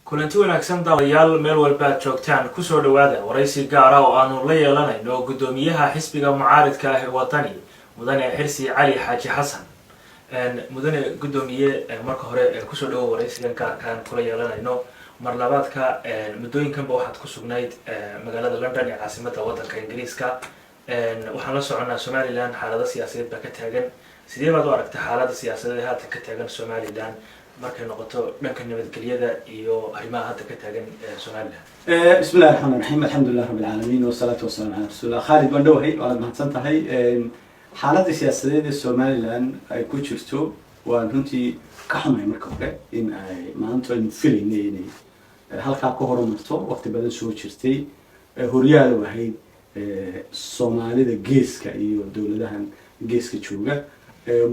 Kulanti wanaagsan, daawadayaal, meel walba aad joogtaan, kusoo dhawaada waraysi gaara oo aanu la yeelanayno guddoomiyaha xisbiga mucaaridka ah ee Wadani, Mudane Xirsi Cali Xaaji Xasan. Mudane guddoomiye, marka hore kusoo dhawo waraysigan gaarkaan kula yeelanayno. Mar labaadka, muddooyinkanba waxaad ku sugnayd magaalada London ee caasimadda waddanka Ingiriiska. Waxaan la soconnaa Somaliland xaalado siyaasadeed baa ka taagan. Sidee baad u aragta xaaladda siyaasadeed ee haatan ka taagan Somaliland, markay noqoto dhanka nabadgelyada iyo arrimaha hadda ka taagan Somaliland? بسم الله الرحمن الرحيم، الحمد لله رب العالمين والصلاة والسلام على رسول الله. Khaalid, waan dhowahay, waad mahadsan tahay. Xaaladda siyaasadeed ee Somaliland ay ku jirto waan runtii ka xumahay. Marka hore, in ay maanta aynu filaynay inay halkaa ka horumarto, waqti badan soo jirtay, horyaal u ahayd Soomaalida geeska iyo dowladahan geeska jooga,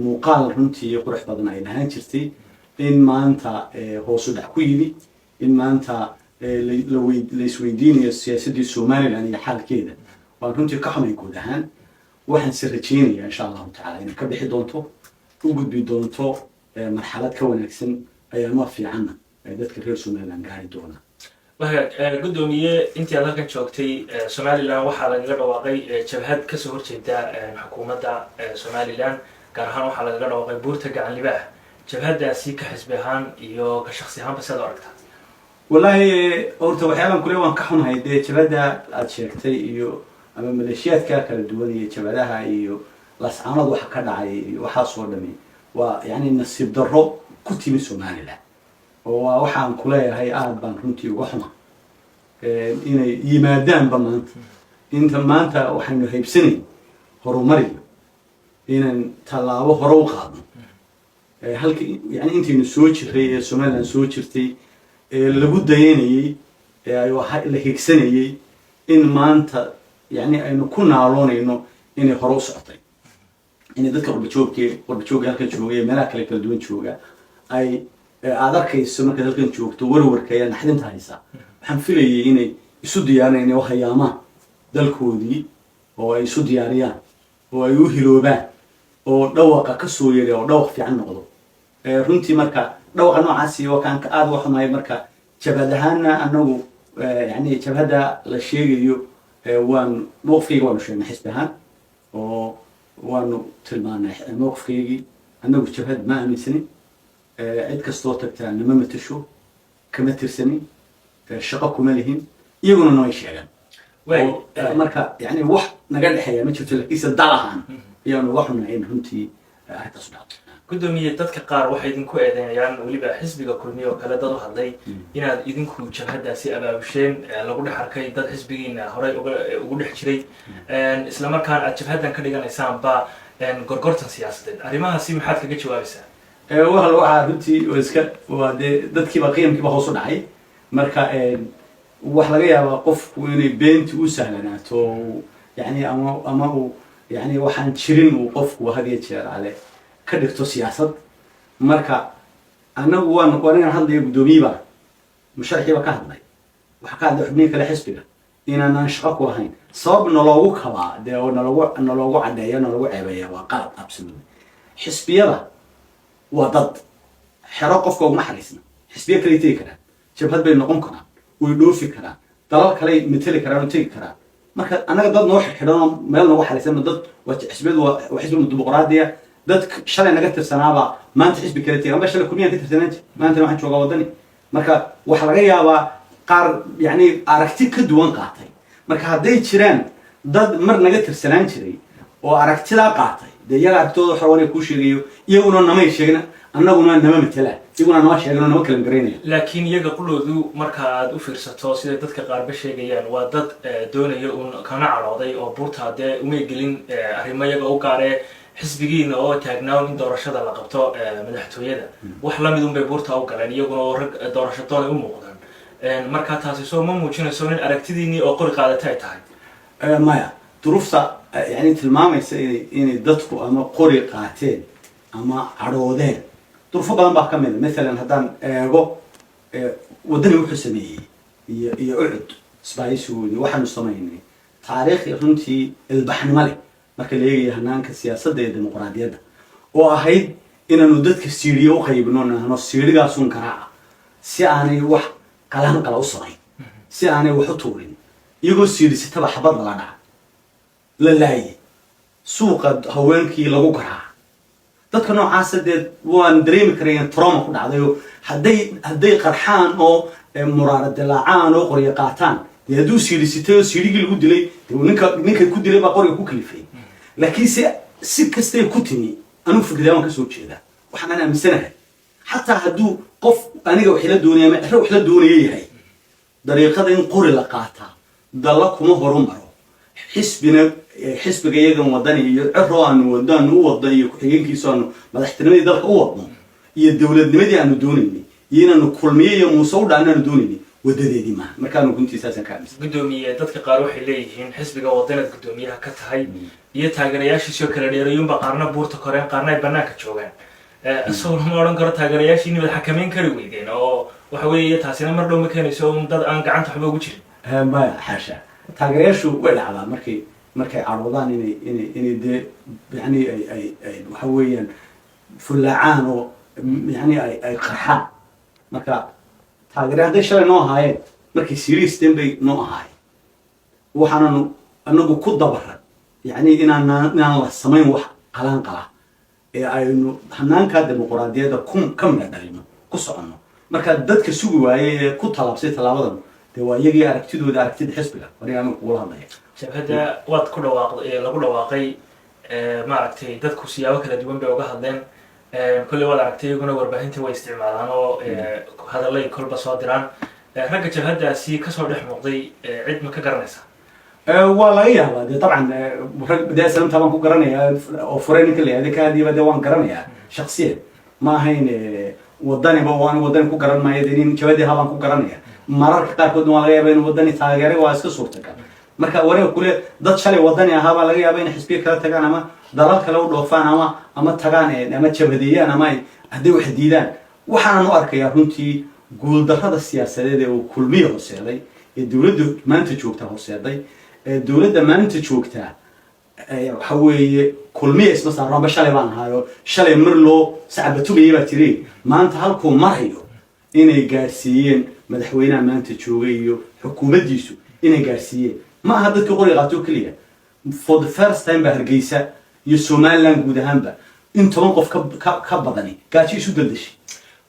muuqaal runtii qurux badan ay lahaan jirtay, in maanta hoos u dhac ku yimi, in maanta la isweydiinayo siyaasaddii Somaliland iyo xaalkeeda, waan runtii ka xumay guud ahaan. Waxaan se rajeynayaa, insha Allahu tacala, inay ka bixi doonto, u gudbi doonto marxalad ka wanaagsan, ayaama fiicanna ay dadka reer Somaliland gaari doonaan. Wahagaag, guddoomiye, intii aad halkan joogtay Somaliland waxaa lagaga dhawaaqay jabhad kasoo horjeeda xukuumadda Somaliland, gaar ahaan waxaa lagaga dhawaaqay Buurta Gacan Libaax. Jabhaddaasi ka xisbi ahaan iyo ka shaksi ahaanba siaad u aragtaa? Wallaahi, horta waxyaaban kule waan ka xunahay dee jabhadda aad sheegtay iyo ama maleeshiyaadka kala duwan iyo jabhadaha iyo Lascaanood waxa ka dhacay iyo waxaasoo dhami waa yani nasiib darro ku timi Somaliland, oo waa waxaan kuleeyahay aada baan runtii uga xuma inay yimaadaanba maanta. Inta maanta waxaynu haybsanayn horumariyo inaan tallaabo hore u qaadno halka yani intaynu soo jiray ee Somaliland soo jirtay ee lagu dayanayey ee ay la higsanayey, in maanta yani aynu ku naaloonayno inay hore u socotay, inay dadka qurbajoogke qurbajoogga halkan jooga ee meelaha kale kala duwan jooga ay aada arkayso markaad halkan joogto warwarka ayaa naxdinta haysa. Waxaan filayay inay isu diyaariyaan, inay u hayaamaan dalkoodii oo ay isu diyaariyaan oo ay u hiloobaan oo dhawaqa ka soo yeedhay oo dhawaq fiican noqdo. Runtii marka dhawaqa noocaasi waa kaan aada uga xumahay. Marka jabhad ahaana anagu yani jabhadda la sheegayo waan mowqifkayga waanu sheegnay xisbi ahaan oo waanu tilmaanay mowqifkaygii. Annagu jabhad ma aaminsanin. Cid kastoo tagtaa nama matasho, kama tirsanin, shaqo kuma lihin, iyaguna namay sheegan. Marka yani wax naga dhexeeya ma jirto, lakiinse dal ahaan ayaanu uga xunahay in runtii arrintaas u dhacdo. Guddoomiye, dadka qaar waxay idinku eedeynayaan, weliba xisbiga Kulmiye oo kale dad u hadlay, inaad idinku jabhaddaasi abaabusheen, lagu dhex arkay dad xisbigiina horey uga ugu dhex jiray, isla markaana aad jabhaddan ka dhiganaysaanba gorgortan siyaasadeed. Arrimahaasi maxaad kaga jawaabaysaa? Wahal, waxaa runtii waa iska waa dee dadkiiba qiyamkiiba hoos u dhacay. Marka wax laga yaabaa qofku inay beentii u sahlanaato, yani ama uu yani waxaan jirin uu qofku had iyo jeer ale ka dhigto siyaasad. Marka annagu waan anigan hadlaya, guddoomiyiba musharaxiiba ka hadlay, waxaa ka hadlay xubnihi kale xisbiga, inaanaan shaqo ku lahayn. Sabab naloogu kabaa dee oo naloogu cadheeya, naloogu ceebeeya waa qalad, absolutely. Xisbiyada waa dad xero qofka uguma xariisna. Xisbiyo kaley tegi karaan, jabhad bay noqon karaan, way dhoofi karaan, dalal kaley mateli karaan oo tegi karaan. Marka annaga dad noo xidhan oo meel noogu xariisan dad waa xisbiyadu waa xisbi dimuqraadiya. Dad shalay naga tirsanaaba maanta xisbi kale tegay. Amba shalay Kulmiyaan ka tirsanaan jir, maantana waxaan joogaa Waddani. Marka waxaa laga yaabaa qaar yani aragti ka duwan qaatay. Marka hadday jiraan dad mar naga tirsanaan jiray oo aragtidaa qaatay, dee iyaga aragtidooda waxa wanay kuu sheegayo. Iyaguna namay sheegin, annaguna nama matelaan, iyaguna nama sheegin oo nama kala garaynaya. Laakiin iyaga quloodu, marka aad u fiirsato siday dadka qaarba sheegayaan, waa dad doonaya uun kana cadhooday oo buurta dee umay gelin arrimo iyaga u gaaree, xisbigiina oo taagnaa in doorashada la qabto madaxtooyada wax lamid un bay buurta u galeen, iyaguna oo rag doorasho doonay u muuqdaan. Marka taasi soo ma muujinayso in aragtidiinii oo qori qaadata ay tahay? Maya, duruufta yani tilmaamaysa inay dadku ama qori qaateen ama cadhoodeen duruufo badan baa ka mid a. Mathalan, haddaan eego Waddani wuxuu sameeyey iyo UCID isbaahaysigoodii, waxaanu samaynay taariikh runtii ilbaxnimo leh marka la eegayo hanaanka siyaasadda iyo dimuqraadiyadda, oo ahayd inaanu dadka siiriyo u qaybino, nahno siirigaasun garaaca si aanay wax Qalaanqala u samayn si aanay wax u tuurin, iyagoo siidhisataba xabad lala dhaca, la laayay, suuqa haweenkii lagu garaaca. Dadka noocaasa dee waan dareemi karaya trauma ku dhacday, oo hadday qarxaan oo muraara dilaacaan oo qoryo qaataan, dee hadduu siidhisitay oo siidhigii lagu dilay, dee ninka ku dilay baa qoriga ku kalifay. Laakiin se si kastay ku timi, anugu fikradaa waan kasoo jeedaa. Waxaan aaminsanahay, xataa hadduu qof aniga wax ila doonaya ama Ciro wax la doonaya yahay, dariiqada in qori la qaataa dalla kuma horumaro. Xisbina, xisbiga iyagan Wadani iyo Ciro aanu wadno, aanu u wadno, iyo ku-xigeenkiisu aanu madaxtinimadii dalka u wadno, iyo dowladnimadii aanu doonaynay, iyo inaanu Kulmiye iyo Muuse u dhaano aanu doonaynay, wadadeedii maaha. Markaanu runtii saasaan ka aaminsan. Guddoomiye, dadka qaar waxay leeyihiin xisbiga Wadanaad guddoomiyaha ka tahay iyo taageerayaashiisoo kala dheerayuunba qaarna buurta koreen, qaarna ay banaanka joogaan. Isagoo lama odhan karo taageerayaashiini baad xakameyn kari weydeen, oo waxa weeye taasina mar dhow ma keenayso un dad aan gacanta waxba ugu jirin? Maya, xaasha. Taageerayaashu way dhacdaa markay cadhoodaan inay dee yani ay waxa weeyaan fullaacaan oo yani ay qarxaan. Marka taageere hadday shalay noo ahaayeen, markay serious den bay noo ahaayeen. Waxaananu anagu ku dabaray yani inaan la samayn wax qalaan qala ee aynu hanaanka dimuquraadiyadda ku ka midha dhalino, ku soconno. Marka dadka sugi waaye ee ku tallaabsay tallaabadan, dee waa iyagii aragtidooda, aragtida xisbiga aniga aniga kugula hadlaya. Jabhadda waad ku dhawaaqday, lagu dhawaaqay, maaragtay, dadku siyaabo kala duwan bay uga hadleen. Kolley waad aragtay, iyaguna warbaahinta way isticmaalaan oo hadallay kolba soo diraan. Ragga jabhaddaasi kasoo dhex muuqday, cid ma ka garanaysa? Waa laga yaabaa dee, dabcan rag dee SNMta baan ku garanayaa, oo furay ninka la yihahda ka hadiyaba, dee waan garanayaa shaksiyan. Ma ahayn Wadaniba, oo anigu Wadani ku garan maayo, dee nin jabhadii ahaa baan ku garanaya. Mararka qaarkoodna waa laga yaaba in Wadani taageeray, waa iska suurtagal. Marka wareeg kule dad shalay Wadani ahaa baa laga yaaba inay xisbiya kala tagaan ama dalal kale u dhoofaan ama tagaan ama jabhadeeyaan ama ay hadday wax diidaan. Waxaanan u arkayaa runtii guuldarrada siyaasadeed ee uu Kulmiye horseeday, ee dowladda maanta joogtaa horseeday, ee dowladda maanta joogtaa waxa weeye Kulmiye isma saarnoba. Shalay baan ahaayo, shalay mar loo sacbatumayay baa jire. Maanta halkuu marayo inay gaadhsiiyeen madaxweynaha maanta joogay iyo xukuumaddiisu inay gaadhsiiyeen, ma aha dadkii qoriga qaato keliya. For the first time baa Hargeysa iyo Somaliland guud ahaanba in 10 qof ka badani gaajo isu daldashay.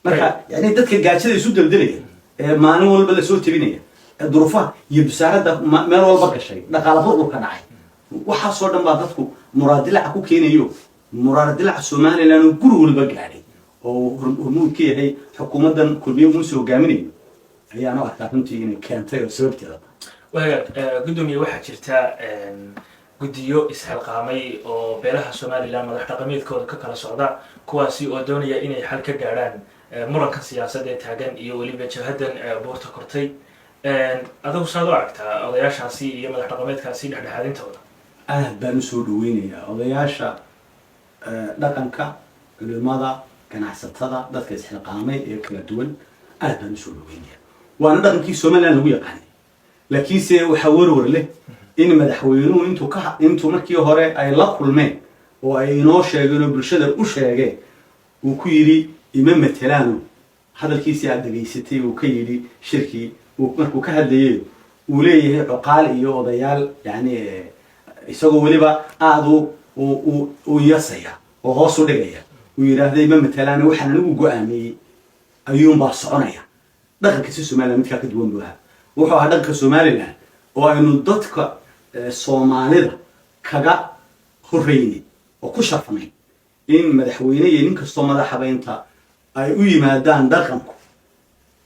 Marka yani dadka gaajada isu daldelaya ee maalin walba lasoo tebinaya, ee duruufaha iyo busaaradda meel walba gashay, dhaqaala burburka dhacay, waxaasoo dhan baa dadku muraadilaca ku keenayo. Muraadilaca Somaliland oo guri walba gaadhay oo hormuud ka yahay xukuumaddan Kulmiye Muuse hogaaminayo ayaan u arkaa runtii inay keentay oo sababteeda. Wahagaag, guddoomiye, waxaa jirta guddiyo isxilqaamay oo beelaha Somaliland madax dhaqameedkooda ka kala socda, kuwaasi oo doonaya inay xal ka gaadhaan murankan siyaasadda ee taagan iyo weliba jabhaddan buurta kortay. Adigu saad u aragtaa odayaashaasi iyo madax dhaqameedkaasi dhexdhexaadintooda? Aad baan usoo dhaweynayaa odayaasha dhaqanka, culimada, ganacsatada, dadka isxilqaamay ee kala duwan. Aad baan usoo dhaweynaya, waana dhaqankii Somaliland lagu yaqaanay. Laakiinse waxaa warwar leh in madaxweynuhu intuu markii hore ay la kulmeen oo ay inoo sheegeen oo bulshada u sheegeen, uu ku yidhi ima matelaano. Hadalkiisii aad dhegaysatay uu ka yidhi shirkii uu markuu ka hadlayay, uu leeyahay cuqaal iyo odayaal, yani isagoo weliba aada u yasaya oo hoos u dhigaya, uu yidhaahday ima matelaano, waxaan anigu go-aamiyey ayuunbaa soconaya. Dhaqanka si Somaliland midkaa ka duwan buu ahaa. Wuxuu ahaa dhaqanka Somaliland oo aynu dadka Soomaalida kaga horreynay oo ku sharfanay in madaxweyne iyo nin kastoo madaxaba inta ay u yimaadaan dhaqanku,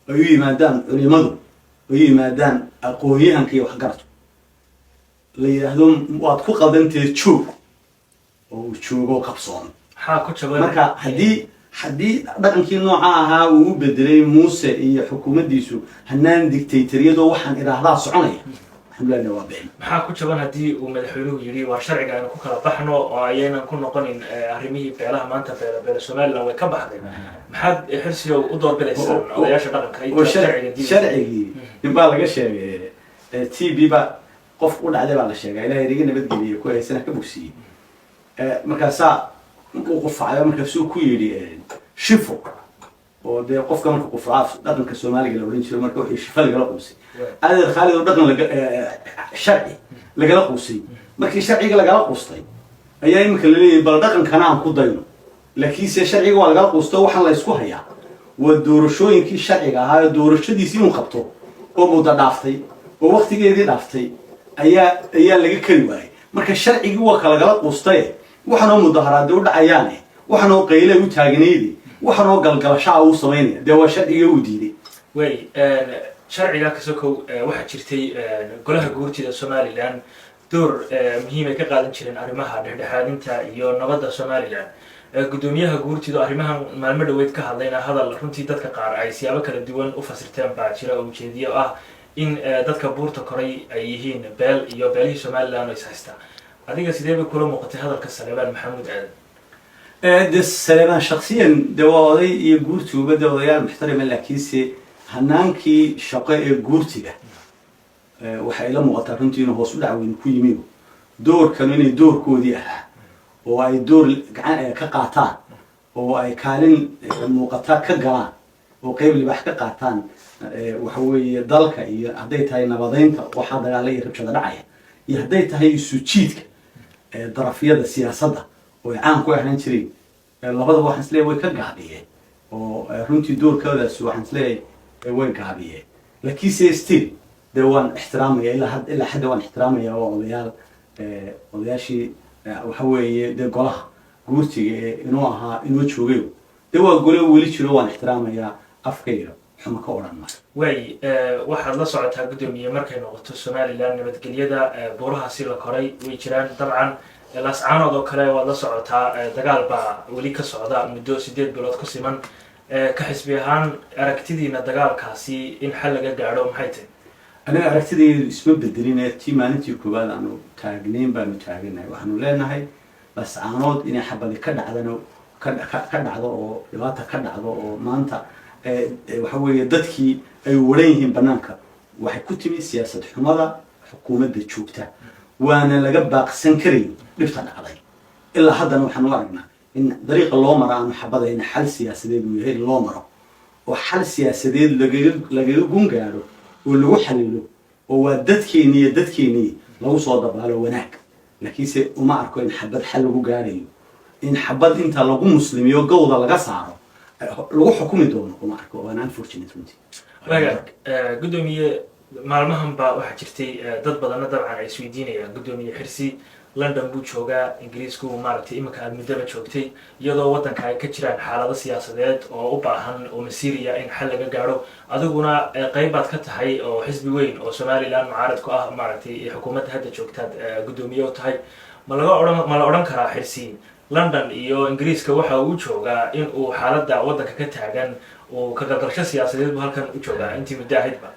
ay u yimaadaan culimadu, ay u yimaadaan aqoon-yahanka iyo waxgaradku, la yidhaahdo waad ku qaldanteed, joog, oo uu joogo qabsoono. Maxaa ku jaban? Marka haddii dhaqankii nooca ahaa uu u bedelay Muuse iyo xukuumaddiisu hanaan dictatoriyadoo waxaan idhaahdaa soconaya, waxaan leenahay waa been. Maxaa ku jaban haddii uu madaxweynuhu yidhi waa sharciga aynu ku kala baxno oo ayaynan ku noqonin arrimihii beelaha? Maanta beela beela Somaliland way ka baxday. Maxaad, Xirsiyo, u doorbidaysaan odayaasha dhaqanka oo inta sharciga diidaysa? Sharcigii nin baa laga sheegay, TB ba qof u dhacday baa la sheegay. Ilahay inaga nabadgeliyey, ku haysana ka bogsiiyey. Markaasaa uu qufacayo, markaasuu ku yidhi shifo. Oo dee qofka marka qufacaaf dhaqanka Soomaaliga la odhan jiro, marka wixii shifa lagala quusay, adeer Khaalid, oo dhaqan laga sharci lagala quusay, markii sharciga lagala quustay ayaa iminka laleeyahay bal dhaqankana aan ku dayno. Laakiinse sharciga waa lagala quusto. Waxaan la isku hayaa waa doorashooyinkii sharciga ahaa ee doorashadiisi inuu qabto oo muddo dhaaftay oo waktigeedii dhaaftay ayaa laga kari waayay. Marka sharcigii waa ka lagala quustaye, waxaanoo mudaharaade u dhacayaane, waxaanoo qayle u taagnayde, waxaanoo galgalashaa uu samaynaya, dee waa sharcigii uu diiday. Way sharciga ka sokow, waxaa jirtay golaha guurtida Somaliland door muhiim ay ka qaadan jireen arrimaha dhexdhexaadinta iyo nabadda Somaliland. Guddoomiyaha guurtidu arrimahan maalmo dhaweyd ka hadlayna, hadal runtii dadka qaar ay siyaabo kala duwan u fasirteen baa jira, oo ujeediyo ah in dadka buurta koray ay yihiin beel iyo beelihii Somaliland oo is haystaa. Adiga sidee bay kula muuqatay hadalka Saleebaan Maxamuud Aadan? De Saleebaan shaksiyan de waa oday iyo guurtiguba de odayaal muxtarima, laakiinse hanaankii shaqo ee guurtiga waxay ila muuqataa runtii inuu hoos u dhac weyn ku yimi. Doorkanu inay doorkoodii ahaa oo ay door gacan ka qaataan oo ay kaalin muuqata ka galaan oo qeyb libaax ka qaataan, waxa weeye dalka iyo hadday tahay nabadeynta waxaa dagaala iyo rabshada dhacaya iyo hadday tahay isu jiidka darafyada siyaasadda oo ay caan ku ahaan jireen, labadaba waxaan isleeyahay way ka gaabiyeen. Oo runtii doorkoodaasi waxaan isleeyahay way gaabiyeen. Laakiinse still dee waan ixtiraamaya, ilaa xadda waan ixtiraamaya, oo odayaal odayaashii waxa weeye dee golaha guurtiga ee inuu ahaa inuu joogayo, dee waa gole weli jiro, waan ixtiraamayaa, afkayga xuma ka odhan maayo. Waay, waxaad la socotaa, guddoomiye, markay noqoto Somaliland nabadgelyada, buurahaasi la koray way jiraan dabcan. Laascaanood oo kale waad la socotaa, dagaal baa weli ka socda muddo 8 bilood ku siman. Ka xisbi ahaan aragtidiina dagaalkaasi in xal laga gaadho maxay tahay? Aniga aragtidaydu isma bedeline, tii maalintii koowaad aanu taagnayn baanu taaganahay. Waxaanu leenahay Lascaanood inay xabadi ka dhacdana ka dhacdo oo dhibaata ka dhacdo oo maanta waxa weeye dadkii ay waran yihiin banaanka, waxay ku timi siyaasad xumada xukuumadda joogta, waana laga baaqsan karayn dhibta dhacday. Ilaa haddana waxaan u aragnaa in dariiqa loo maro aanu xabadayn, xal siyaasadeed uu yahay in loo maro oo xal siyaasadeed lagaga gun gaadho oo lagu xalilo oo waa dadkeeni iyo dadkeenii lagu soo dabaalo wanaag. Laakiinse uma arko in xabad xal lagu gaadhayo, in xabad inta lagu muslimiyo gawda laga saaro lagu xukumi doono uma arko. Waana unfortunate runtii. Wagaag, guddoomiye, maalmahan baa waxaa jirtay dad badanna dabcan ay isweydiinayaan, guddoomiye Xirsi London buu joogaa, Ingiriisku maaragtay iminka aad muddaba joogtay, iyadoo waddanka ay ka jiraan xaalado siyaasadeed oo u baahan oo masiiriya in xal laga gaadho, adiguna qayb baad ka tahay oo xisbi weyn oo Somaliland mucaarid ku ah maaragtay xukuumadda hadda joogtaad guddoomiye u tahay. Ma la odhan karaa Xirsi London iyo Ingiriiska waxa uu joogaa in uu xaaladda waddanka ka taagan uu ka galgalsho siyaasadeed buu halkan u joogaa intii muddo ahaydba?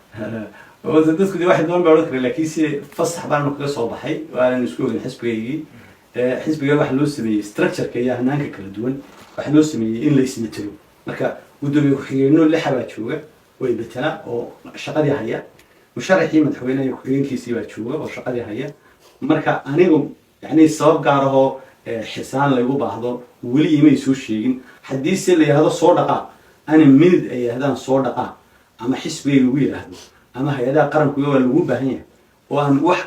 Dadku de waxay doon baa odhan kara, laakiinse fasax baanu kaga soo baxay, waananu isku ogin xisbigaygii. Xisbiga waxaa loo sameeyey structureka iyo hanaanka kala duwan, waxaa loo sameeyey in la ismetelo. Marka guddoomiye ku-xigeenno lixa baa jooga oo ibetela oo shaqadii haya, musharaxii madaxweyneha iyo ku-xigeenkiisii baa jooga oo shaqadii haya. Marka anigu yani sabab gaar ahoo xisaan laygu baahdo weli imay soo sheegin. Haddiise la yidhahdo soo dhaqaaq, ana minid ay yidhahdaan soo dhaqaaq, ama xisbigayga ugu yidhaahdo ama hay-adaha qarankuga waa lagu baahan yahay oo aan wax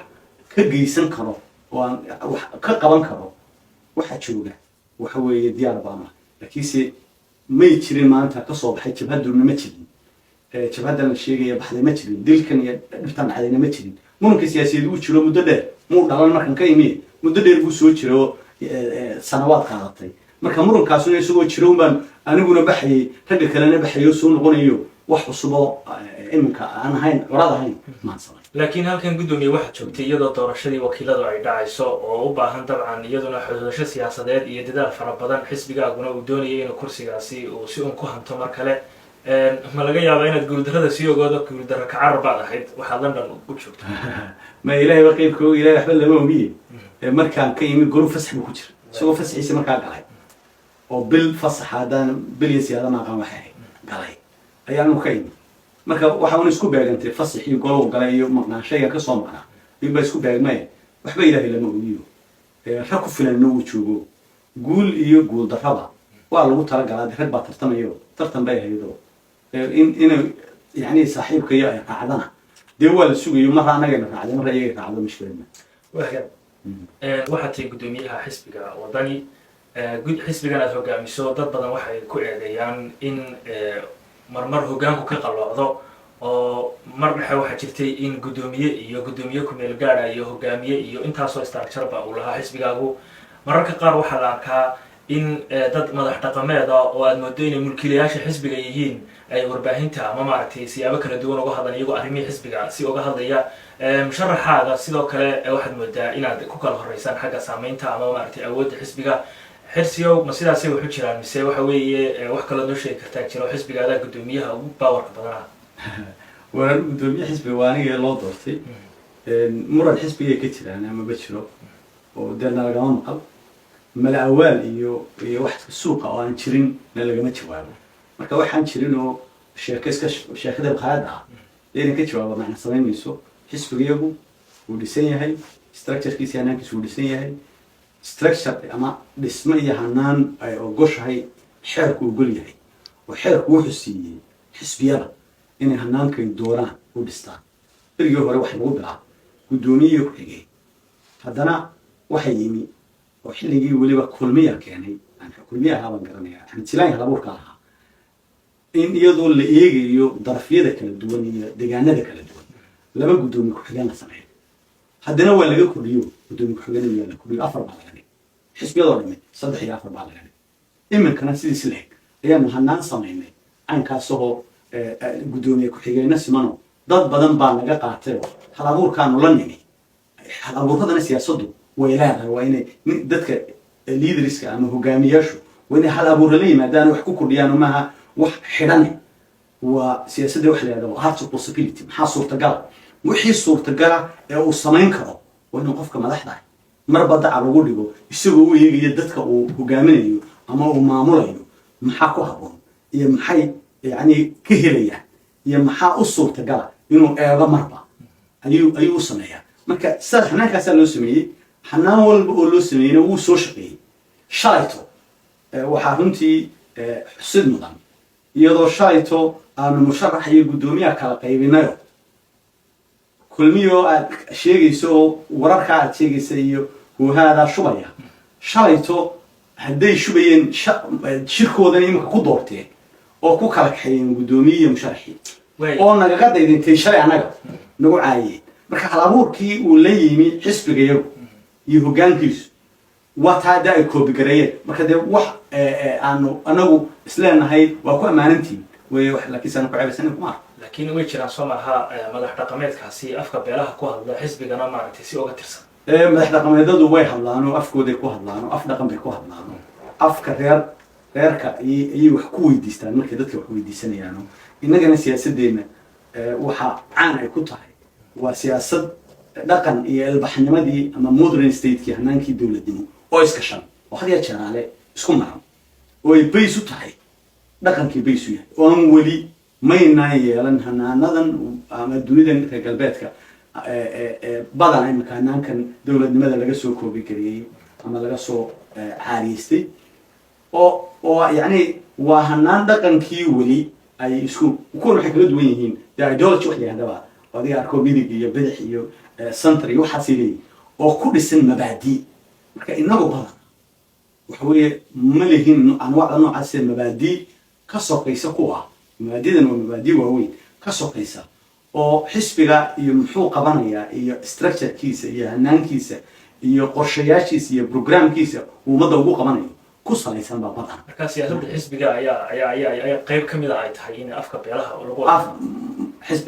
ka geysan karo oo aan wax ka qaban karo, waxa jooga waxa weeye diyaar baan ah. Laakiinse may jirin maanta kasoo baxay jabhaduna ma jirin, jabhaddan la sheegaya baxday ma jirin, dilkan iyo dhibtan dhacdayna ma jirin. Muranka siyaasiyeed wuu jiro muddo dheer, muu dhalan markan ka imi, muddo dheer buu soo jiro oo sanawaad qaadatay. Marka murankaasuna isagoo jiro un baan aniguna baxayay, ragga kalena baxayo soo noqonayo. Wax cusuboo iminka aan ahayn, curad ahayn, maan samay. Laakiin halkan, guddoomiye, waxaad joogtay iyadoo doorashadii wakiiladu ay dhacayso oo u baahan dabcan iyaduna xududasho siyaasadeed iyo dadaal fara badan, xisbigaaguna uu doonayay inuu kursigaasi uu si un ku hanto mar kale. Ma laga yaabaa inaad guuldarrada sii ogoodo, guuldarro kacarar baad ahayd, waxaad London u joogto? Ma Ilahay ba qeybka og, Ilahay waxba lama ogiye. Markaan ka imi golu fasax buu ku jira, isagoo fasaxiisa markaa galay oo bil fasaxa, haddaan bil iyo siyaada maaqaan waxay ahayd galay, ayaanu ka imi. Marka waxa un isku beegantay fasaxii golow galay iyo maqnaanshaygan kasoo maqnaa in baa isku beegmay. Waxba Ilaahay lama ogiyo, rag ku filanna uu joogo, guul iyo guul darraba. Waa lagu talagalaa, rag baa tartamayo, tartan bay haydo in inay yani saaxiibkayo ay raacdana, dee waa la sugayo. Marra annagayna raacday, marra iyagay raacdo, mushkiladna. Wahagaag, waxaad tahay guddoomiyaha xisbiga Wadani. Xisbigan aad hogaamiso dad badan waxay ku eedeeyaan in marmar hoggaanku ka qalloocdo, oo mar dhexe waxaa jirtay in guddoomiye iyo guddoomiye ku-meel gaadha iyo hogaamiye iyo intaasoo structure-ba uu lahaa xisbigaagu. Mararka qaar waxaa la arkaa in dad madax dhaqameeda oo aad moodo inay mulkiilayaasha xisbiga yihiin ay warbaahinta ama maaragtay siyaabo kala duwan uga hadlaan, iyagoo arrimihii xisbiga si uga hadlaya. Musharaxaaga sidoo kale waxaad moodaa inaad ku kala horeysaan xagga saameynta ama maaragtay awoodda xisbiga. Xirsiyow, ma sidaasay waxu jiraan, mise waxa weeye wax kaloo noo sheegi kartaa jiro? Xisbiga adaa guddoomiyaha ugu power-ka badanaha. Waa guddoomiye xisbiga, waa aniga loo doortay. Muran xisbigay ka jiraan ama ma jiro, oo dee nalagama maqal. Mala awaal iyo wax suuqa oo aan jirin na lagama jawaabo. Marka waxaan jirin oo sheeko iska sheekada qaada ah dee inan ka jawaabo macna samayn mayso. Xisbigayagu wuu dhisan yahay, structure-kiisa, hanaankiisu wuu dhisan yahay. Structure ama dhismo iyo hanaan ay ogoshahay xeerku ogol yahay, oo xeerku wuxuu siiyey xisbiyada inay hanaankay doonaan u dhistaan. Berigii hore waxa lagu bilaaba guddoomiye ku-xigeen. Haddana waxa yimi oo xilligii weliba Kulmiya keenay, Kulmiya ahaa baan garanaya, Axmed Silaanka halabuurka ahaa, in iyadoo la eegayo darafyada kala duwan iyo deegaanada kala duwan laba guddoomiye ku-xigeen la sameeyo. Haddana waa laga kordhiyo, guddoomiye ku-xigeen waa la kordhiyo, afar baa laga dhigay. Xisbiyadoo dhami saddex iyo afar baa laga dhigay. Iminkana sidiis leeg ayaanu hanaan samaynay caynkaasahoo guddoomiye ku-xigeenno simano. Dad badan baa naga qaatay oo hal abuurkaanu la nimi. Hal abuuradana siyaasaddu way leedahay. Waa inay dadka leaders-ka ama hogaamiyaashu waa inay hal abuura la yimaadaan, wax ku kordhiyaan, maaha wax xidhane. Waa siyaasadda waxa la yidhahda art of possibility. Maxaa suurtagala? Wixii suurtagala ee uu samayn karo waa inuu qofka madaxda ah marba daca lagu dhigo, isagoo u eegayo dadka uu hogaaminayo ama uu maamulayo maxaa ku habboon iyo maxay yani ka helayaan iyo maxaa u suurtagala, inuu eego marba ayuu u sameeyaa. Marka sidaas xanaankaasaa loo sameeyey. Xanaan walba oo loo sameeyeyna wuu soo shaqeeyey. Shalayto waxaa runtii xusid mudan, iyadoo shalayto aanu musharax iyo guddoomiyaha kala qaybinayo, Kulmiyoo aad sheegayso oo wararkaa aad sheegaysa iyo huuhaadaa shubaya, shalayto hadday shubayeen shirkoodana iminka ku doorteen oo ku kala kaxeeyeen guddoomiye iyo musharaxii oo nagaga daydintay shalay annaga nagu caayeen. Marka hal abuurkii uu la yimi xisbigayagu iyo hoggaankiisu waa taa hadda ay koobigareeyeen. Marka dee wax aanu anagu isleenahay waa ku ammaanantihin wey, laakiin se aanu ku ceebaysanin kuma arko. Laakiin way jiraan, soo maaha, madax dhaqameedkaasi afka beelaha ku hadla, xisbigana maaragtay si oga tirsan? Madax dhaqameedadu way hadlaan oo afkooday ku hadlaan oo af dhaqan bay ku hadlaan oo afka reerka ayay wax ku weydiistaan markay dadka wax weydiisanayaan. Innagana siyaasadeenna waxa caan ay ku tahay waa siyaasad dhaqan iyo ilbaxnimadii ama modern state-kii, hanaankii dowladnimo oo iskashan oo had ya jeeraale isku maran, oo ay base u tahay dhaqankii base u yahay, oo aan weli maynaan yeelan hanaanadan ama dunidan reer galbeedka badan imika hanaankan dowladnimada laga soo koobi kariyey ama laga soo caariyeystay, oo yacni waa hanaan dhaqankii weli ay isku kuwan waxay kala duwan yihiin de ideology wax yidhahdaba, adiga arko midig iyo bidix iyo center iyo waxaasay leeyihin oo ku dhisan mabaadi. Marka inagu badan waxa weeye ma lihin anwaacda noocaas ee mabaadi ka sokaysa ku ah. Mabaadidan waa mabaadi waaweyn ka sokaysa oo xisbiga iyo muxuu qabanayaa iyo structure-kiisa iyo hanaankiisa iyo qorshayaashiisa iyo program-kiisa uu ummadda ugu qabanayo ku salaysan baa badan. Marka siyaasadda xisbiga ayaa qayb ka mid a ay tahay in afka beelaha lagu af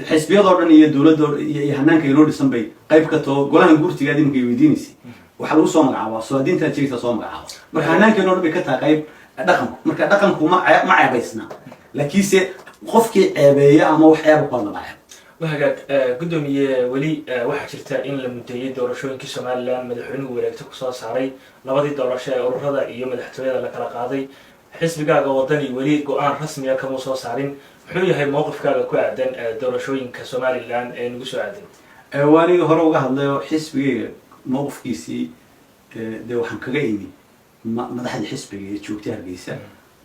xisbiyadoo dhan iyo dowladoo iyo hanaanka inoo dhisan bay qayb ka too. Golahan guurtiga aad iminka weydiinaysay waxaa lagu soo magacaabaa suwaadiintaad sheegaysaa soo magacaaba. Marka hanaanka inoo dhan bay ka tahay qayb dhaqanku. Marka dhaqanku ma ceebaysna, laakiinse qofkii ceebeeya ama wax ceeba ku hadla baa ceeb. Wahagaag, guddoomiye, weli waxaa jirta in la mudeeyey doorashooyinkii Somaliland. Madaxweynuhu wareegto kusoo saaray labadii doorasho ee ururada iyo madaxtooyada la kala qaaday. Xisbigaaga Wadani weli go-aan rasmiya kama soo saarin. Muxuu yahay mowqifkaaga ku aadan doorashooyinka Somaliland ee nagu soo aadan? Waa aniga hore uga hadlay oo xisbigayga mowqifkiisii dee waxaan kaga imi madaxda xisbiga ee joogtay Hargeysa.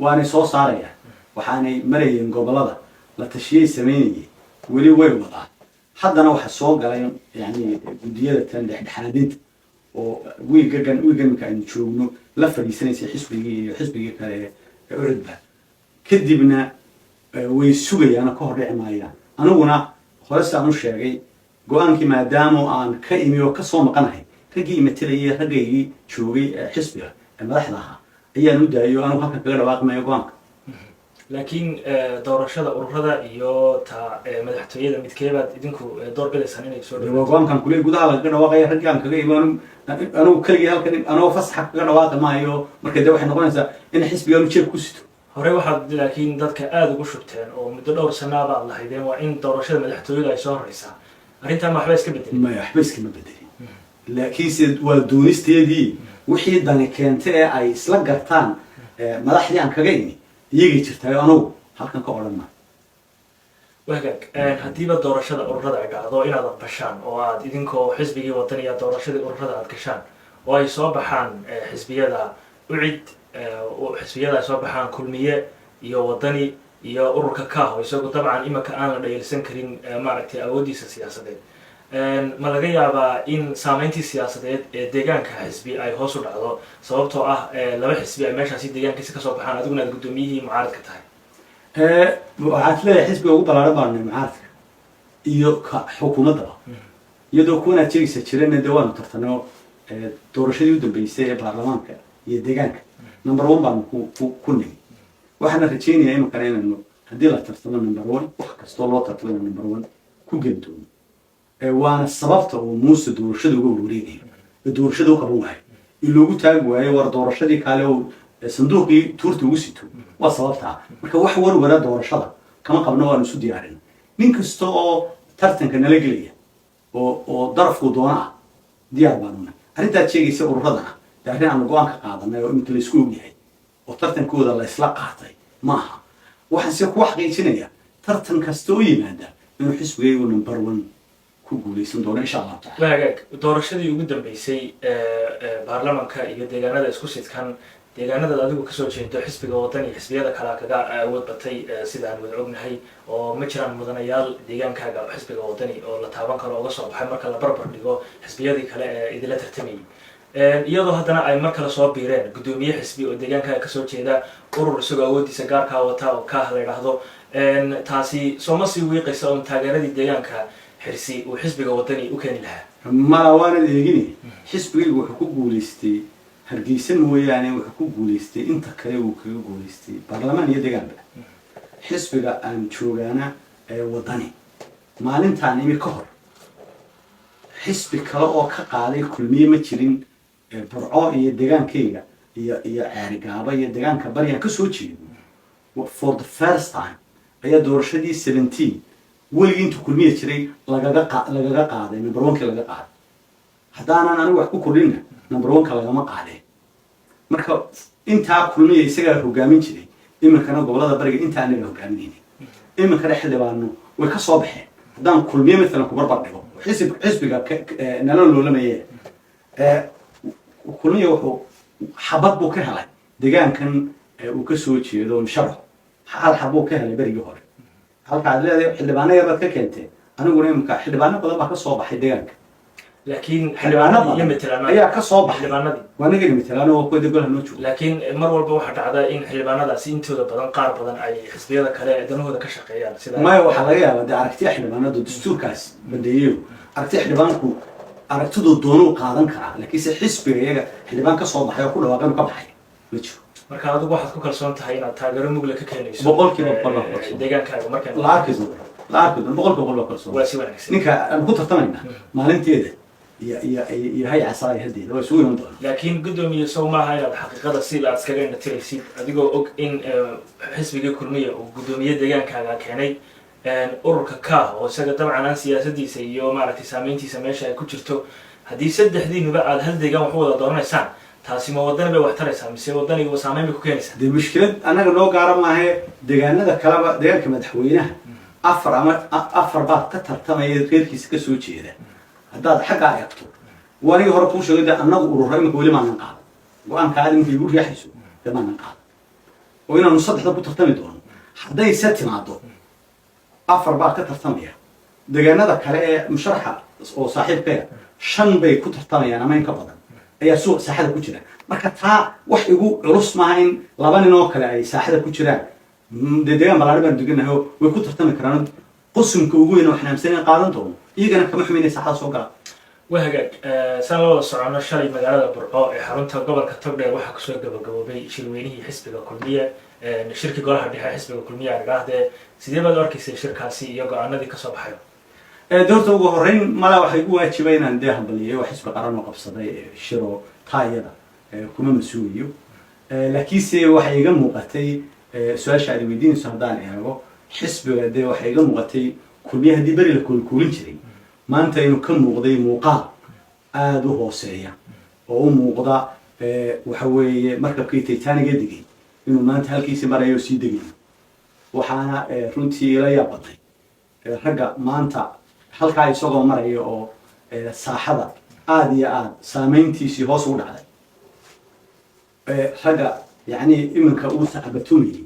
Waanay soo saarayaan, waxaanay marayeen gobolada, la tashiyay samaynayeen, weli way wadaan. Haddana waxa soo galay yani guddiyada tan dhexdhexaadinta oo wiigagan, wiigan imika aynu joogno, la fadhiisanaysa xisbigii iyo xisbigii kale ee UCIDba. Kadibna way sugayaan oo ka hor dhici maayaan. Aniguna hore sidaan u sheegay, go-aankii maadaama aan ka imi oo kasoo maqanahay, raggii imatelayay, raggaygii joogay ee xisbiga ee madaxda ahaa ayaan u daayo. Anigu halkan kaga dhawaaqi maayo go-aanka. Laakiin doorashada ururada iyo ta madaxtooyada, midkeebaad idinku door bidaysaan inay soo Waa dhawaato? Go-aankan kule gudaha lagaga dhawaaqaya raggii aan kaga imi. Anigu keligii halkan anigoo fasaxa kaga dhawaaqi maayo. Marka dee waxay noqonaysaa in xisbigaanu jeeb ku sito. Horey waxaad laakiin dadka aada ugu shubteen oo muddo dhowr sanaaba aad lahaydeen waa in doorashada madaxtooyada ay soo horeysaa. Arrintan ma waxba iska bedelay? Maya, waxba iskama bedelin, laakiinse waa doonisteedii. Wixii dani keenta ee ay isla gartaan madaxdii aan kaga imi iyagay jirtaayo, anugu halkan ka odhan ma. Wagaag, haddiiba doorashada ururada ay dhacdo inaad aqbashaan oo aad idinkoo xisbigii Wadaniya doorashadii ururada aad gashaan oo ay soo baxaan xisbiyada UCID, xisbiyada ay soo baxaan Kulmiye iyo Wadani iyo ururka Kaah, oo isagu dabcan imika aan la dhayalsan karin maaragtay awooddiisa siyaasadeed, ma laga yaabaa in saameyntii siyaasadeed ee deegaanka xisbi ay hoos u dhacdo, sababtoo ah laba xisbi ay meeshaasi deegaankiisa kasoo baxaan, adiguna aad guddoomiyihii mucaaradka tahay? Waxaad leeyahay xisbiga ugu ballaaran baanu nahay mucaaradka iyo ka xukuumaddaba, iyadoo kuwanaad sheegaysa jirana dee waanu tartanay. Doorashadii u dambeysay ee baarlamaanka iyo deegaanka number one baanu ku nimi. Waxaana rajaynayaa iminkana inaynu haddii la tartamo number one, wax kastoo loo tartamo, inaynu number one ku geli doono. Waana sababta uu Muuse doorashada uga warwareegayo ee doorashada u qaban waayo, in loogu taagi waayo war doorashadii kale oo sanduuqii tuurta ugu sito, waa sababtaa. Marka wax warwara doorashada kama qabno, waanu isu diyaarin. Nin kasta oo tartanka nala gelaya oo darafku doona ah, diyaar baanu nahay. Arrintaad sheegaysa ururadana dee arrin aanu go-aan ka qaadanay oo iminka laysku ogyahay oo tartankooda la isla qaatay maaha. Waxaan se ku xaqiijinaya tartan kasta oo yimaada inuu xisbigaygu number one ku guuleysan doono, insha Allahu tacala. Wagaag, doorashadii ugu dambeysay ee baarlamanka iyo deegaanada isku sidkan, deegaanadaad adigu kasoo jeedo xisbiga Wadan iyo xisbiyada kalea kaga awood batay, sida aan wada ognahay, oo ma jiraan mudanayaal deegaankaaga xisbiga Wadani oo la taaban karo uga soo baxay marka la barbar dhigo xisbiyadii kale ee idinla tartamayay, iyadoo haddana ay mar kale soo biireen guddoomiye xisbi oo deegaankaaga kasoo jeeda, urur isagoo awoodiisa gaarkaa wata oo Kaah la idhaahdo. Taasi sooma sii wiiqaysa oon taageeradii deegaanka Xirsi uu xisbiga Wadani u keeni lahaa? Ma waanad eegini. Xisbigaygu wuxuu ku guulaystay Hargeysa mooyaane, wuxuu ku guulaystay inta kale, uu kaga guulaystay baarlamaan iyo deegaanba. Xisbiga aan joogaana ee Wadani, maalintaan imi ka hor xisbi kale oo ka qaaday Kulmiye ma jirin. Burco iyo deegaankayga iyo Ceerigaaba iyo deegaanka Baryaan kasoo jeedo, for the first time ayaa doorashadii 17 weligii intuu Kulmiye jiray lagaga qaaday number one-kii laga qaaday. Haddaanan anigu wax ku kordhinna, number one-ka lagama qaadeen. Marka intaa Kulmiya isagaa hogaamin jiray, iminkana gobolada bariga intaa anaga hogaaminayna. Iminkana xildhibaano way ka soo baxeen. Haddaan Kulmiye maalan ku barbar dhigo xisbiga nala loolamaye, Kulmiye wuxuu xabad buu ka helay deegaankan uu ka soo jeedo musharaxu, hal xabuu ka helay berigii hore. Halka aad leedahay xildhibaano yar baad ka keenteen, aniguna iminka xildhibaano badan baa ka soo baxay deegaanka. Laakiin Xildhibaano xildhibaanadii iyo badan matelaan ayaa ka soo baxay. Xildhibaanadii. Waa nagani matelaan oo kuwa golaha noo jooga. Laakiin mar walba waxaa dhacda in xildhibaanadaasi intooda badan, qaar badan, ay xisbiyada kale ee danahooda ka shaqeeyaan sida Maya, waxaa laga yaabaa dee aragtiya xildhibaanadu dastuurkaas badeeyeyo. Aragtiya xildhibaanku aragtiduu doonuu qaadan karaa, laakiinse xisbiga iyaga xildhibaan ka soo baxay oo ku dhawaaqay inuu ka baxay ma jiro. Marka adigu waxaad ku kalsoon tahay inaad taageero mugle ka keenayso 100% baan kalsoon. Deegaankaaga marka La arki doono, la arki doono, 100% baa kalsoon. Waa si wanaagsan. Ninka aan ku tartamayna maalinteeda iyo hay casaay hadeeda waa isugu iman doona. Laakiin guddoomiye, sow maaha inaad xaqiiqada si aad iskaga indhatiraysid, adigoo og in xisbigii Kulmiya uu guddoomiye deegaankaaga keenay, ururka Kaah oo isaga dabcan aan siyaasadiisa iyo maaragtay saameyntiisa meesha ay ku jirto, haddii saddexdiinuba aad hal deegaan wax u wada dooranaysaan, taasi ma Wadani bay wax taraysaa mise Wadaniga saameyn bay ku keenaysaa? Dee mushkilad annaga noo gaara maahe, deegaanada kaleba, deegaanka madaxweynaha afar ama afar baad ka tartamaya reerkiisa kasoo jeeda. Haddaad xaggaa eegto, wanigii hore kuu sheegay, dee annagu ururo iminka weli maanan qaadan go-aanka aad iminka igu riixayso, dee maanan qaadan. Oo inaanu saddexda ku tartami doono. Hadday se timaado afar baa ka tartamaya, deegaanada kale ee musharaxa oo saaxiibkaya shan bay ku tartamayaan ama in ka badan ayaa suuq saaxada ku jira. Marka taa wax igu culus maaha in laba nin oo kale ay saaxada ku jiraan. Dee deegaan ballaaran baan deganahay oo way ku tartami karaan. Qusumka ugu weyn waxaan aaminsan in qaadan doono, iyagana kama xumin inay saaxada soo galaan. Waa hagaag. Saan la wada socono, shalay magaalada Burco ee xarunta gobolka Togdheer waxaa kusoo gabagaboobay shirweynihii xisbiga Kulmiye, shirkii golaha dhexe xisbiga Kulmiye aan idhaahdee. Sidee baad u arkaysay shirkaasi iyo go-aanadii kasoo baxay? De horta ugu horreyn malaa waxay igu waajiba inaan dee hambaliyay oo xisbi qaran oo qabsaday shiro, taa iyada kuma mas-uuliyo. Laakiinse waxay iga muuqatay, su-aasha aad weydiinayso haddaan eego xisbiga, dee waxay iga muuqatay Kulmiye haddii beri la kuulkuulin jiray, maanta inuu ka muuqday muuqaal aada u hooseeya oo u muuqda waxa weeye markabkii Titanic degay inuu maanta halkiisii marayo oo sii degayo. Waxaana runtii ila yaab badnay ragga maanta halkaa isagoo maraya oo saaxada aada iyo aada saameyntiisii hoos ugu dhacday, ragga yacni iminka uu sacbatumayay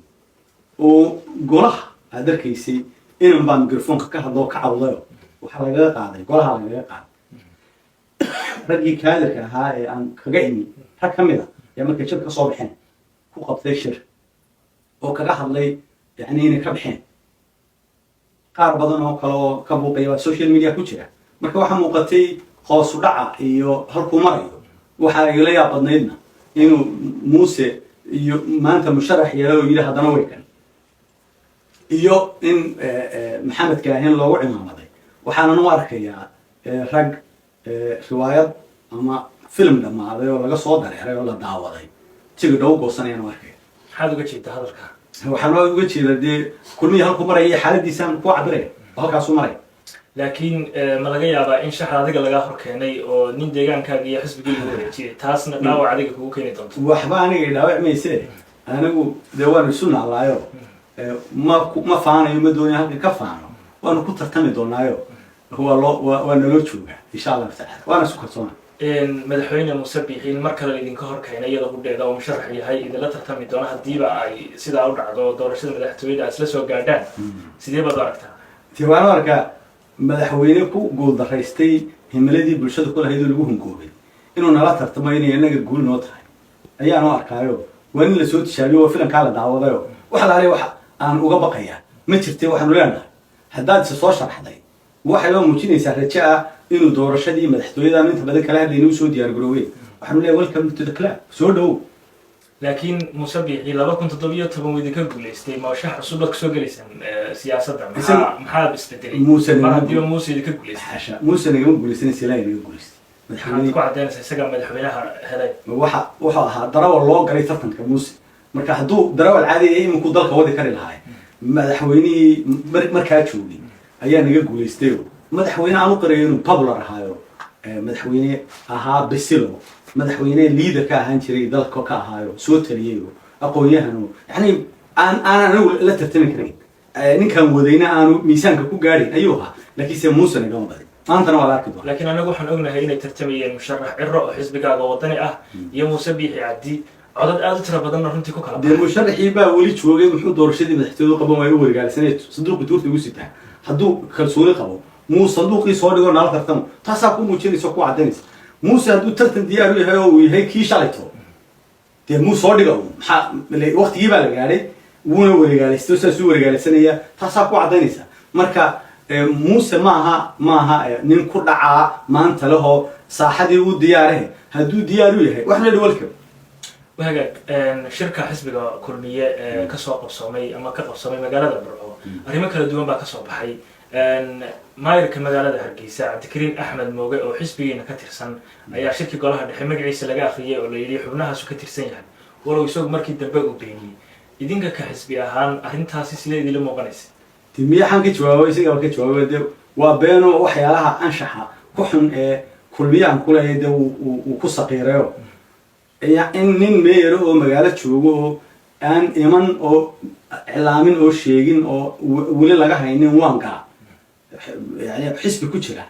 oo golaha aad arkaysay inan baa microphoneka ka hadloo ka cawdayo, waxaa lagaga qaaday golaha lagaga qaaday. Raggii kaadirka ahaa ee aan kaga imi, rag ka mid a ayaa markay shir ka soo baxeen ku qabtay shir oo kaga hadlay yacni inay ka baxeen. Qaar badan oo kale oo ka buuqaya waa social media ku jira. Marka waxaa muuqatay hoosu dhaca iyo halkuu marayo. Waxaa igala yaab badnaydna inuu Muuse iyo maanta musharax yeelo oo yidhi haddana way kan, iyo in Maxamed Kaahin loogu cimaamaday. Waxaanan u arkayaa rag riwaayad ama film dhammaaday oo laga soo dareeray oo la daawaday tigidh u goosanayaan u arkaya. Maxaad uga jeedaa hadalka? Waxaan uga jeedaa dee Kulmihii halkuu maraya iyo xaaladiisaan ku cabiraya oo halkaasuu maraya. Laakiin ma laga yaabaa in shaxda adiga lagaa hor keenay oo nin deegaankaaga iyo xisbigii lagu wareejiyay, taasna dhaawac adiga kugu keeni doonto? Waxba aniga dhaawac mayse. Anigu dee waanu isu naalaayo, ma faanayo, ma doonayo halkan ka faano. Waanu ku tartami doonaayo, waa loo waa naloo joogaa insha Allahu tacala, waana isku kalsoona. Madaxweyne Muuse Biixi in mar kale laidinka hor keenay iyada qudheeda oo musharax yahay idinla tartami doona, haddiiba ay sidaa u dhacdo doorashada madaxtooyada aad isla soo gaadhaan, sidee baad u aragtaa? Dee waan u arkaa madaxweyne ku guuldaraystay himiladii bulshada ku lahayd oo lagu hungoobay inuu nala tartamo inay inaga guul noo tahay ayaan u arkaayo. Waa in lasoo tijaabiyo, waa filankaa la daawadayo. Wax laale wax aan uga baqayaa ma jirte. Waxaanu leenahay haddaad isa soo sharaxday, waxay loo muujinaysaa rajo ah inuu doorashadii madaxtooyadaan inta badan kala hadlayna usoo diyaar garoobeen. Waxaanu leeyahay welcome to the club, soo dhowow. Laakiin Muuse Biixi 2017 wuu idinka guulaystay. Ma shax cusub baad kusoo gelaysaan siyaasadda? Maxaa isbedelay Muuse mar haddiiba Muuse idinka guulaystay? Xasha, Muuse nagama guulaysan, Silaa naga guulaystay. Maxaad Madaxweyne ku caddaynaysaa isagaa madaxweynaha helay? Waxa wuxuu ahaa darawal loo galay tartanka Muuse. Marka hadduu darawal caadi yahay iminkuu dalka wadi kari lahaa. Madaxweynihii markaa joogay ayaa naga guulaystayo. Madaxweyne aan u qirayo inuu popular ahaayo, madaxweyne ahaa bisilo, madaxweyne leader ka ahaan jiray dalka ka ahaayo, soo taliyayo, aqoon-yahano, yani aan anigu la tartami karayn, ninkaan wadayna aanu miisaanka ku gaadhin ayuu ahaa. Laakiinse Muuse nagama badin, maantana waa la arki doonaa. Laakiin anagu waxaan ognahay inay tartamayeen musharax Ciro oo xisbigaaga Wadani ah iyo Muuse Biixi Cabdi, codad aada u tiro badanna runtii ku kala Dee baxay. Musharaxii baa weli joogay. Muxuu doorashadii madaxtooyadu qaban waayo u wargaalisanay sanduuqii tuurta ugu sitaa? Hadduu kalsooni qabo muu sanduuqii soo dhigo nala tartamo? Taasaa ku muujinaysa, ku caddaynaysa Muuse hadduu tartan diyaar u yahay oo uu yahay kii shalayto, dee muu soo dhiga uun? Maxaa waqtigii baa la gaadhay, wuuna wareegaalaysto, saasuu wareegaalaysanaya. Taasaa ku caddaynaysa. Marka Muuse maaha nin ku dhacaa maanta lehoo saaxadii u diyaarahe. Hadduu diyaar u yahay, wax la welcome. Wahagaag. Shirka xisbiga Kulmiye ee kasoo qabsoomay ama ka qabsoomay magaalada Burco, arrimo kala duwan baa kasoo baxay. Maayirka magaalada Hargeysa Cabdikariin Axmed Mooge oo xisbigiina ka tirsan ayaa shirkii golaha dhexe magaciisa laga akhriyay oo la yidhi xubnahaasu ka tirsan yahay, walow isagu markii dambe uu beeniyey. Idinka ka xisbi ahaan arrintaasi sidee idinla muuqanaysa? De miyaxaan ka jawaabo? Isagaa ka jawaabo. De waa beeno. Waxyaalaha anshaxa ku xun ee Kulmiyaan kuleeyahay dee uu ku saqiirayo in nin meeyaro oo magaalo joogo oo aan iman oo iclaamin oo sheegin oo weli laga haynin waan gala, yani xisbi ku jira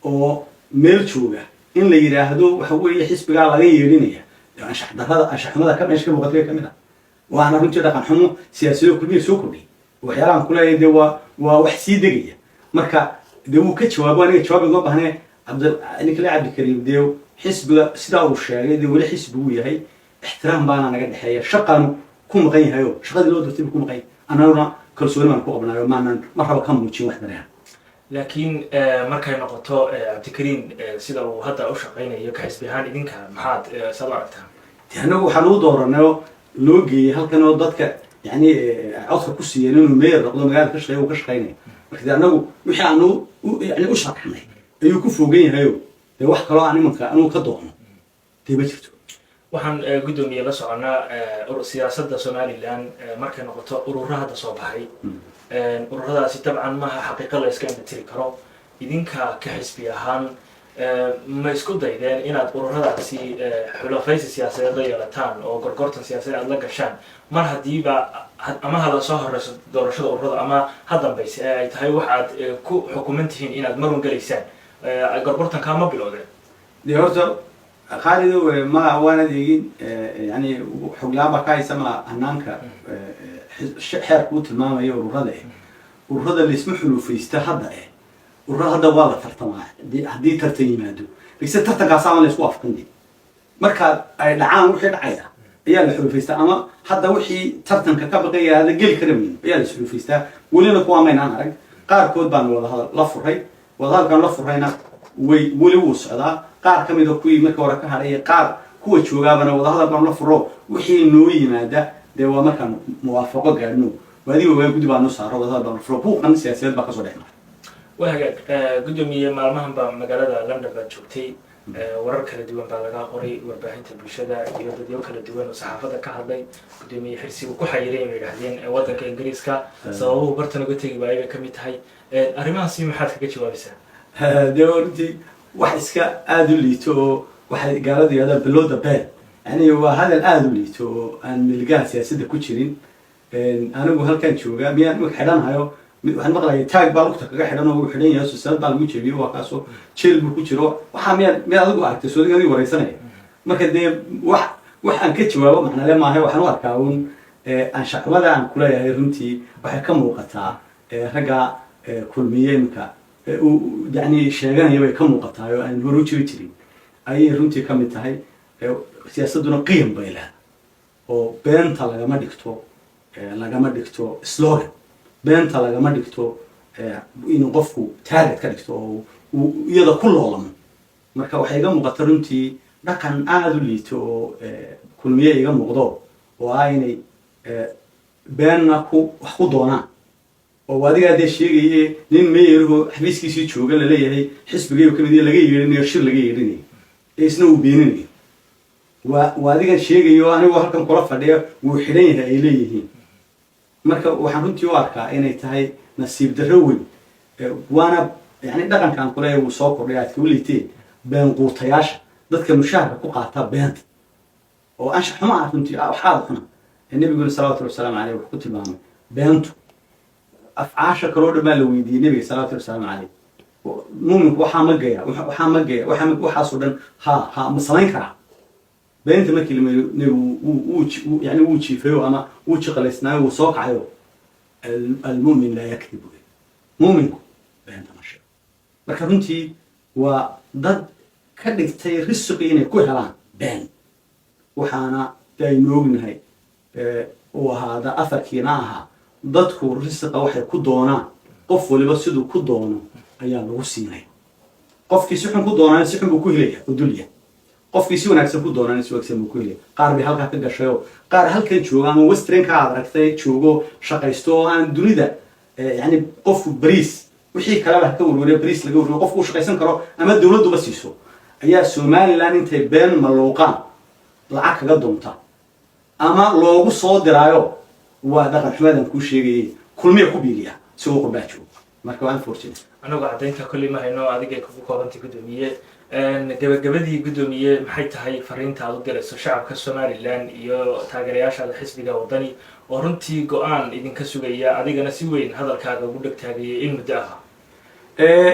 oo meel jooga in la yidhaahdo waxa weeye xisbigaa laga yeedhinaya. Anshax darrada, anshax xumada ka meesha ka muuqatay ka mid ah. Waana runtii dhaqan xumo siyaasado Kulmiya soo kordhiyay. Waxyaalahan kuleeyahay dee waa wax sii degaya. Marka dee wuu ka jawaabo, aniga jawaab iguma baahne. Cabdi ninkale Cabdikariim dee xisbiga sidaa uu sheegay dee weli xisbi uu yahay, ixtiraam baana naga dhexeeya, shaqaanu ku maqan yahay oo shaqadii loo doortay buu ku maqan yahay. Annaguna kalsooni baan ku qabnayo, maanan mar raba ka muujin wax dareera. Laakiin markay noqoto Cabdikariim sida uu hadda u shaqaynayo ka xisbi ahaan, idinka maxaad saad u aragtaan? Dee annagu waxaan u dooranay oo loo geeyey halkan oo dadka yani codka ku siiyeen inuu mayor noqdo, magaalada ka shaqeeya, uu ka shaqeynaya. Marka dee annagu wixii aanu yani u sharaxnay ayuu ku fogan yahayo, dee wax kaloo aan imanka anugu ka doono dee ma jirto. Waxaan guddoomiye la soconaa siyaasadda Somaliland markay noqoto ururo hadda soo baxay. Ururadaasi dabcan maaha xaqiiqo la iska indhatiri karo. Idinka ka xisbi ahaan ma isku daydeen inaad ururadaasi xulafaysi siyaasadeed la yeelataan oo gorgortan siyaasadeed aad la gashaan, mar haddiiba ama hala soo horeyso doorashada ururada ama ha dambayse ee ay tahay wax aad ku xukuman tihiin inaad marun gelaysaan? Gorgortankaa ma bilowdeen? Dee horta Khaalido, ma waanad eegin, yani xoglaan baa ka haysa mala hanaanka xeerku u tilmaamayo ururada. Ururada laisma xulufaysta hadda. Ururada hadda waa la tartamaa haddii tartan yimaado, laakiinse tartankaasaama la isku waafaqin. De marka ay dhacaan wixii dhacaya ayaa la xulufaystaa, ama hadda wixii tartanka ka baqaya hada geli kara mayno ayaa la isxulufaystaa. Welina kuwaa maynaan arag. Qaarkood baanu wadahadal la furay, wadahadalkaan la furayna way weli wuu socdaa. Qaar ka mida kuwii marka hore ka hadhay, qaar kuwa joogaabana wadahadal baanu la furo. Wixii noo yimaada dee waa markaan muwaafaqo gaadhno. Waadiga waa guddi baanu saaro, wadahadal baanu furo, buuqan siyaasadeed baa kasoo dhex mara. Waa hagaag, guddoomiye. Maalmahan baa magaalada London baad joogtay. Warar kala duwan baa laga qoray warbaahinta bulshada iyo dadyo kala duwan oo saxaafadda ka hadlay. Guddoomiye Xirsi uu ku xayiray bay yidhahdeen waddanka Ingiriiska, sababuhu bartan uga tegi waayay bay ka mid tahay. Arrimahaasi maxaad kaga jawaabaysaa? Dee runtii wax iska aada u liito oo waxay gaaladu yidhahdaan "below the belt", yani waa hadal aada u liito oo aan milgaha siyaasadda ku jirin. Anigu halkaan joogaa miyaan imika xidhanhayo? Waxaan maqlayay taag baa lugta kaga xidhan oo uu xidhan yahay, silsilad baa lagu jebiyo, waa kaasoo jeel buu ku jiro. Waxaa miyaad adigu aragtay? Soodiga adigu wareysanaya. Marka dee wax aan ka jawaabo macnale maaha. Waxaan u arkaa uun anshaxumada aan kuleeyahay runtii waxay ka muuqataa ragga Kulmiye imika yani sheeganaya bay ka muuqataa, oo aan horu jiri jirin ayay runtii ka mid tahay. Siyaasadduna qiyam bay leedahay oo beenta lagama dhigto, lagama dhigto slogan, beenta lagama dhigto inuu qofku target ka dhigto oo uu iyada ku loolamo. Marka waxay iga muuqata runtii dhaqan aada u liito oo Kulmiye iga muuqdo, oo ah inay beenna ku wax ku doonaan, oo adigaa dee sheegaye nin mayorho xafiiskiisii jooga laleeyahay xisbigayu kamid yahay, laga yeedhinayo, shir laga yeedhinayo ee isna uu beeninayo. Waa adigan sheegayo, anigoo halkan kula fadhiya wuu xidhan yahay ay leeyihiin. Marka waxaan runtii u arkaa inay tahay nasiib darro weyn, waana yani dhaqankaan kuleeya wuu soo kordhay aad kau liiteen, been quutayaasha, dadka mushaharka ku qaata beenta oo anshax xumo ah runtii, wax aada xuna. Nebiguna salawatu wasalaamu caleyh wuxuu ku tilmaamay beentu afcaasha kaloo dhan baa la weydiiyey nebiga salawatu wasalaamu caleyh: "Muuminku waxaa ma gaya, waxaa ma gaya, waxaasoo dhan ha ma samayn karaa?" Beenta markii la mariyo, nebigu wuu yani wuu jiifayo ama wuu jiqalaysnaayo, wuu soo kacayo: "Almu'min laa yakdib", wey muuminku beenta ma sheego. Marka runtii waa dad ka dhigtay risiqi inay ku helaan been. Waxaana de aynu ognahay uu ahaada afarkiina ahaa, dadku risiqa waxay ku doonaan, qof waliba siduu ku doono ayaa lagu siinaya. Qofkii si xun ku doonaana si xun buu ku helaya oo dulya, qofkii si wanaagsan ku doonaana si wanaagsan buu ku helaya. Qaar bay halkaa ka gashayoo qaar halkan jooga ama westernka aad aragtay joogo, shaqaysto oo aan dunida yani qofku bariis wixii kaleba ha ka warwariyo, bariis laga warwariyo, qofku uu shaqaysan karo ama dawladduba siiso, ayaa Somaliland intay been maluuqaan lacag kaga doonta ama loogu soo diraayo. Waa dhaqan xumadan kuu sheegayay Kulmiya ku biiriya isagoo qurbaa joogo. Marka waa unfortunate. Anagoo caddaynta kolley ma hayno, adigay kugu koobantay, guddoomiye. Gabagabadii, guddoomiye, maxay tahay fariinta aad u dirayso shacabka Somaliland iyo taageerayaashaada xisbiga Waddani oo runtii go-aan idinka sugaya, adigana si weyn hadalkaaga ugu dhegtaagayay in muddo ah?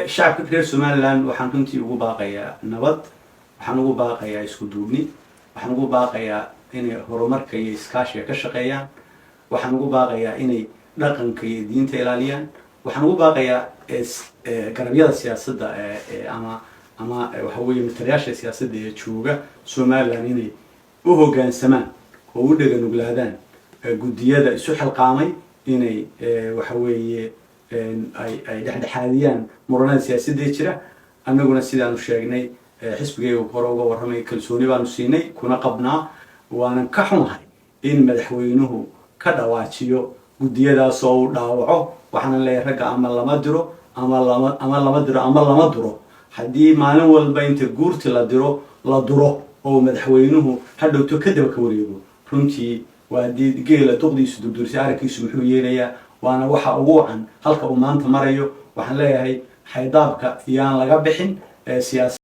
Shacabka reer Somaliland waxaan runtii ugu baaqayaa nabad, waxaan ugu baaqayaa isku duubni, waxaan ugu baaqayaa inay horumarka iyo iskaashiga ka shaqeeyaan. Waxaan ugu baaqayaa inay dhaqanka iyo diinta ilaaliyaan. Waxaan ugu baaqayaa garabyada siyaasadda ama waxa weeye matalayaasha siyaasadda ee jooga Somaliland inay u hoggaansamaan oo u dheganuglaadaan guddiyada isu xilqaamay inay waxa weeye ay dhexdhexaadiyaan muranada siyaasadda ee jira. Annaguna sidaanu sheegnay, xisbigayga hore uga warramay, kalsooni baanu siinay kuna qabnaa. Waanan ka xunahay in madaxweynuhu ka dhawaajiyo guddiyadaasoo uu dhaawaco. Waxaanan leeyahay ragga ama lama diro ama lama diro ama lama duro. Haddii maalin walba inta guurti la diro la duro oo madaxweynuhu hadhowto kadaba ka wareego, runtii waa haddii geela duqdiisu durdurisay, arrinkiisu muxuu yeelayaa? Waana waxa ugu wacan halka uu maanta marayo. Waxaan leeyahay xaydaabka yaan laga bixin siyaasa.